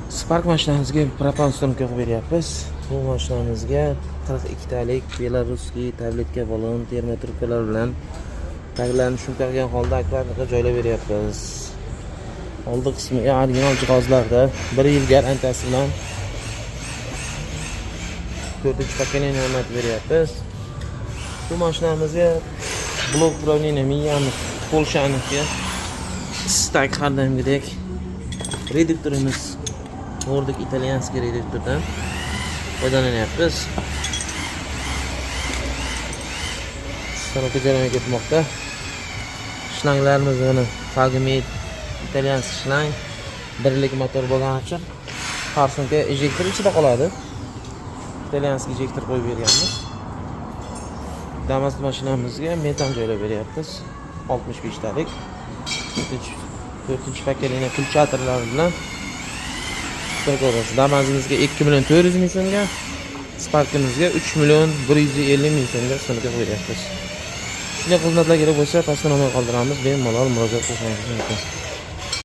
Spark mashinamizga propan установка qilib beryapmiz. Bu mashinamizga 42 talik белорусский tabletka balon termotrubkalar bilan taglarini шумка qilgan holda akkuratно qilib joylab beryapmiz. Oldi qismiga original jihozlarda 1 yil garantiyasi bilan to'rtinchi поколение o'rnatib beryapmiz. Bu mashinamizga блок управления miyamiz Polshaniki. Stak har doimgidek. Reduktorimiz Nordic итальянский reduktordan foydalanyapmiz. Установка jarayoni ketmoqda. Shlanglarimiz mana Fagmet итальянский shlang, birlik motor bo'lgani uchun форсунка ejektor ichida qoladi. Итальянский ejektor qo'yib berganmiz. Damas mashinamizga metan joylab beryapmiz. 65 talik. To'rtinchi поколение pulchatorlar bilan ko'rasiz. Damazimizga 2 million 400 ming so'mga, Sparkimizga 3 million 150 ming so'mga установка qilib beryapmiz. Shunday xizmatlar kerak bo'lsa, pastda nomer qoldiramiz, bemalol murojaat qilishingiz mumkin.